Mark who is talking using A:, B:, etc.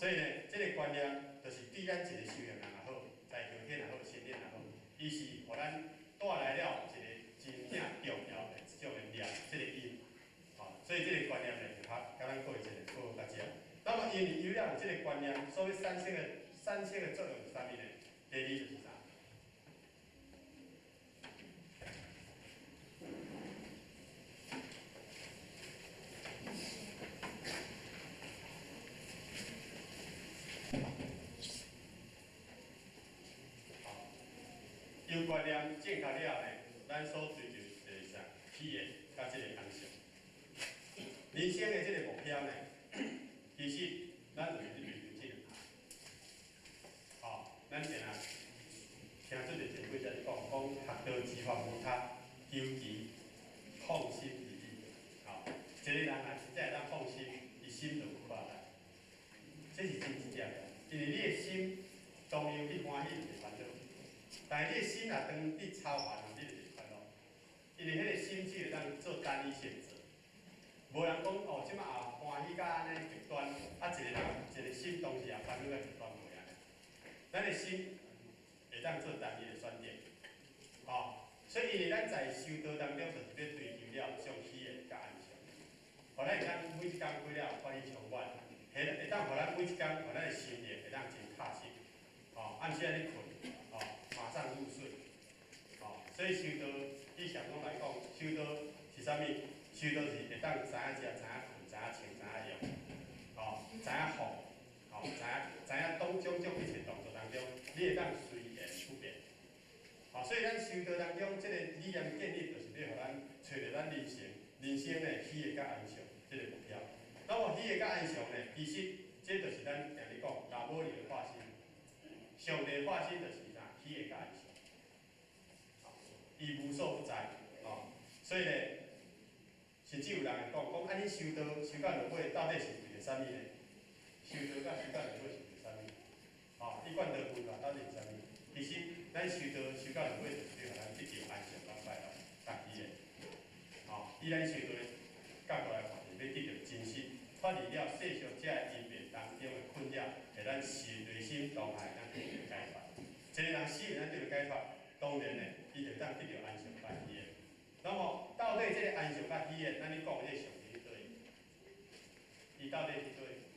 A: 所以呢，這个觀念就是對咱一个修行人也好，在後天也好，先天也好，伊是予咱帶來了一個真正重要的這種的念，這個因。所以這個觀念呢，就較佮咱過一个好較正。那麼因為有了這個觀念，所以產生的作用是啥物呢？第二就是啥？有觀念正確了呢，咱所追求就是啥？喜悅佮這個安詳。人生的這個目標呢，其實咱就是咧追求這兩項。咱定定聽這個前輩在咧講，講學道之法無他，求其放心而已。一個人若真正會當放心，伊心就有快樂。這是真直接的，因為你的心當然你歡喜就會煩惱，但是你的心若當你操煩，你就袂快樂。因為彼個心只會當做單一選擇。無人講哦，這擺也歡喜甲按呢極端，啊一個人一個心當時也煩惱甲極端，無按呢。咱的心會當做單一的選擇，所以因為咱在修道當中，就是欲追求了上喜悅佮安詳，予咱會當每一工過了歡喜充滿，會當予咱每一工，予咱的心靈會當真踏實，暗時仔咧睏，馬上入睡，所以修道以禪宗來講，修道是啥物？修道是會當知影食、知影睏、知影穿、知影用，知影放，知影當種種一切動作當中，你會當隨緣不變。所以咱修道當中，這個理念建立，就是欲予咱揣著咱人生的喜悅佮安詳這個目標。那麼喜悅佮安詳呢？其實這就是咱定咧講，老母的化身，上帝化身就是啥？喜悅佮安詳。伊無所不在，所以呢，甚至有人會講，講啊，恁修道修到落尾，到底是為著啥物呢？修道佮修到落尾是為著啥物？一貫道分法到底是啥物？其實咱修道修到落尾，就是欲予咱得著安詳佮快樂，家己的。以咱修道的角度來看，是欲得著真實，脫離了世俗這个因變當中的困擾，予咱心內心當下當得著解脫。一個人死會當得著解脫，當然呢，伊就當得著安詳佮喜悅。那麼，到底這個安詳佮喜悅，咱咧講的這個上帝佇佗位？伊到底佇佗位？